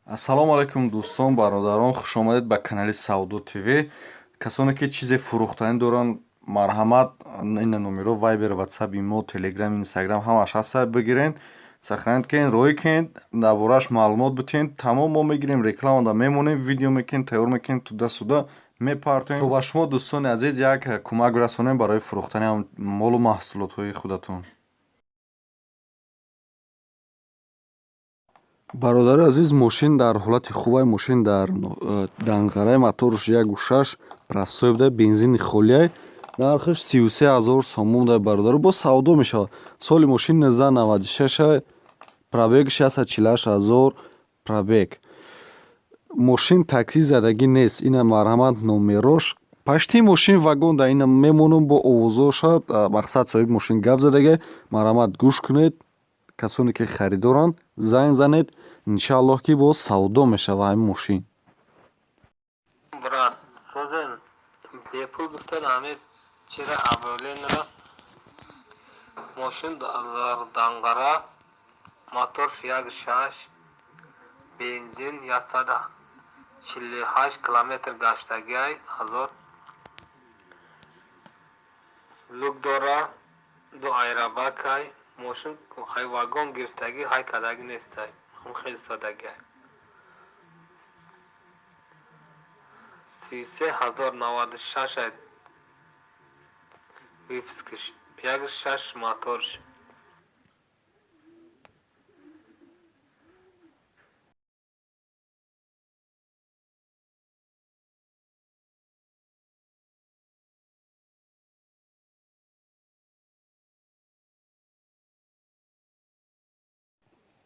Ассалому алайкум, дӯстон, бародарон, хушомадед ба канали Савдо ТВ. Касоне ки чизе фурӯхтанӣ доранд, марҳамат, ина номеро Вайбер, Ватсап, Имо, Телеграм, Инстаграм ҳамаш ҳаста, бигирен, сохранить кунед, роӣ кунед, дар борааш маълумот битиҳед. Тамом, мо мегирем, рекламада мемонем, видео мекунем, тайёр мекунем, туда-сюда мепартоем, то ба шумо, дӯстони азиз, як кӯмак расонем барои фурӯхтани молу маҳсулотҳои худатон. Бародари азиз, мошин дар ҳолати хубай, мошин дар Данғарай, моторш 1,6, простой буда, бензини холиай, нархаш 33 000 сомон буда, бародаро, боз савдо мешавад. Соли мошин 1996, пробегш 148 000 пробег. Мошин такси задагӣ нест. Ина, марҳамат, номерош. Пашти мошин вагон да, ина мемонам бо овозоша, мақсад, соҳиби мошин гап задагай, марҳамат, гӯш кунед. Касоне ки харидоранд, занг занед, иншааллоҳ, ки боз савдо мешавад ҳамин мошин. Брат, созен, бепул гуфтан, ҳамин чира объявлениеро. Мошин дар Данғара, моторш 1,6, бензин, 148 километр гаштагиай, ҳазор люк дора, ду аэробакай. Мошин ай вагон гирифтагӣ, ҳай кардагӣ нестай, ҳам хеле содагиай. 33 000, 96 выпускаш, 1,6 моторш.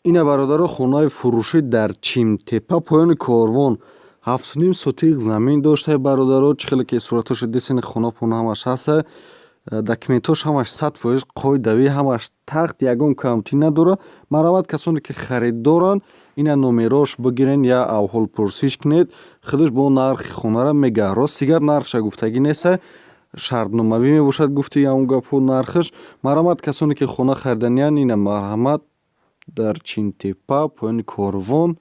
Ина, бародаро, хонаи фурӯшӣ дар Чимтепа, поёни корвон, 7,5 сотих замин дошта, бародаро. Чӣ хеле ки суратҳошо дисен, хона пона ҳамаш ҳаста, документҳош ҳамаш 100% қоидавӣ, ҳамаш тахт, ягон камтӣ надорад. Марҳамат, касоне ки харидоранд, ина номерош бигирен, я авҳолпурсиш кунед, худаш бо нархи хонаро мега. Рости гап, нархша гуфтагӣ неста, шартномавӣ мебошад, гуфти ҳамон гапҳо нархаш. Марҳамат, касоне ки хона хариданиянд, ина, марҳамат, дар Чимтепа, поёни корвон,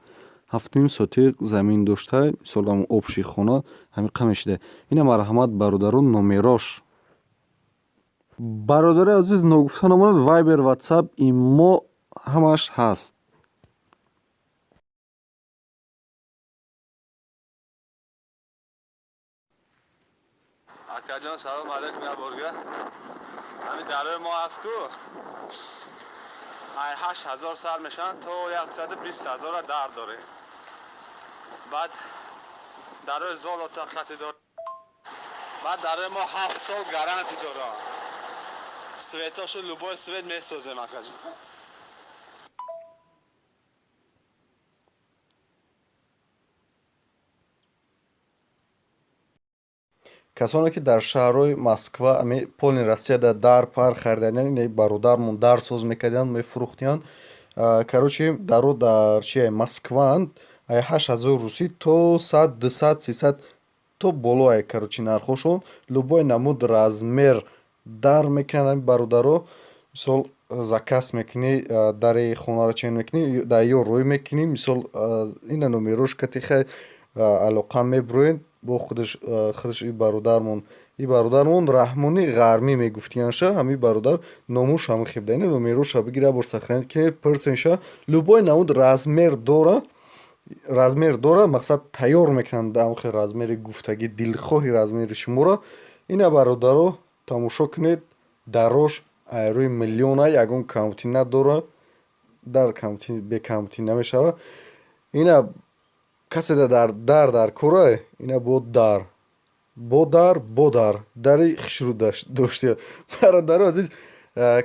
7,5 сотих замин дошта, мисол, ҳамон общий хона ҳамин мешида. Ина, марҳамат, бародарон, номерош. Бародари азиз, ногуфта намонад, Вайбер, Ватсап, Имо ҳамаш ҳаст. Акаҷон, салом алайкум. Як борга ҳамин дарои мо ҳаст ку, ай 8000 сар мешаванд то 120 000-а дар дорем. Баъд дарои золота хати дор, баъд дарои мо 7 сол гарантӣ дорад. Светошу любой свет месозем, акаҷон. Касоне ки дар шаҳрҳои Москва, ами полный Россияда дар пар хариданиян, ина бародармон дар соз мекардиянд, мефурӯхтиянд. Короче, даро дар чи Москваанд, ай 8000 русӣ то 100, 200, 300 то боло ай, короче, нархҳошон. Любой намуд размер дар мекунанд ами бародаро. Мисол, заказ мекунӣ, дари хонаро чен мекунӣ, дар ё рӯй мекунӣ, мисол, ина номерош кати хай алоқа мебуроед бо худаш. Худаш и бародармон Раҳмони Ғармӣ мегуфтиянша, ҳамин бародар номуш ҳамин хебда. Ина номероша бигира, бор сохранить кунед, пурсенша. Любой намуд размер дора, размер дора, мақсад, тайёр мекунанд ҳамхел размери гуфтагӣ, дилхоҳи размери шуморо. Ина, бародаро, тамошо кунед, дарош айрӯи миллиона, ягон камтӣ надора, дар камтӣ, бекамтӣ намешавад. Ина, касе дар дар корай, ина бо дар, бо дар, бо дар, дари хушрӯ доштия. Бародаро азиз,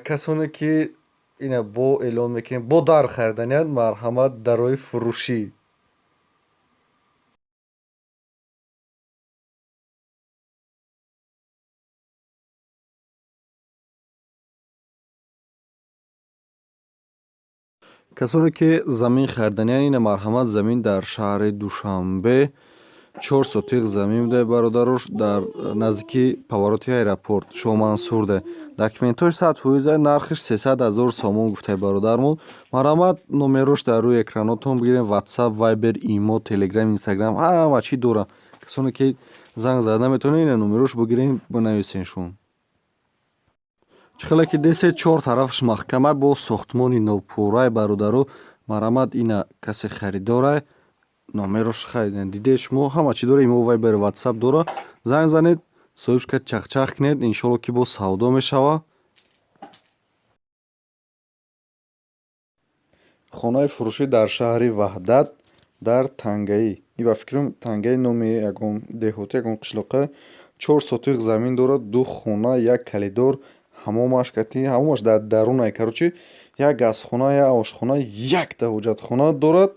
касоне ки ина бо эълон мекунем, бо дар хариданиянд, марҳамат, дарои фурӯшӣ. Касоне ки замин хариданиянд, ина, марҳамат, замин дар шаҳри Душанбе, 4 сотих замин буда, бародарош, дар наздикии повороти аэропорт Шоҳмансурда. Документош 100%, нархиш 300 000 сомон гуфтаи бародармон. Марҳамат, номерош дар рӯи экранотон бигирем. Ватсап, Вайбер, Имо, Телеграм, Инстаграм, ҳама чӣ дорам. Касоне ки занг зада наметавонед, ина номерош бигирем, бинависен шум. Чӣ хеле ки десед, чор тарафаш маҳкама, бо сохтмони нопуррай, бародаро. Марҳамат, ина касе харидорай, номерош хайден, дидед шумо, ҳама чӣ дора, Имо, Вайбер, Ватсап дора. Занг занед, соҳибшка чахчах кунед, иншолло, ки боз савдо мешава. Хонаи фурӯшӣ дар шаҳри Ваҳдат, дар Тангаӣ. И ба фикрам, Тангаи номи ягон деҳотӣ, ягон қишлоқа. 4 сотих замин дорад, ду хона, як калидор, ҳамомаш кати, ҳамомаш дар дарунай. Короче, як газхона, як ошхона, якта ҳоҷатхона дорад.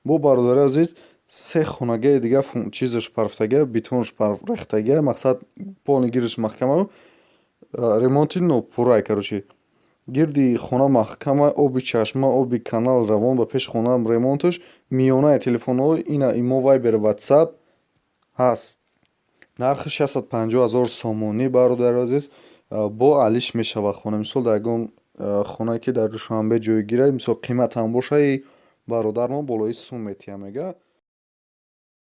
Бо, бародари азиз, се хонагаи дига чизаш парфтага, бетонаш рехтага, мақсад, полный гирдаш маҳкама, ремонти нопуррай. Короче, гирди хона маҳкама, оби чашма, оби канал равон ба пеши хона, ремонташ миёнаи. Телефонҳо ина, Имо, Вайбер, Ватсап ҳаст. Нархи 650 000 сомонӣ, бародари азиз, бо алиш мешавад хона. Мисол, дар ягон хонае ки дар Душанбе ҷойгир, мисол, қиматам боша, и бародармон болои сум метиҳам, мега.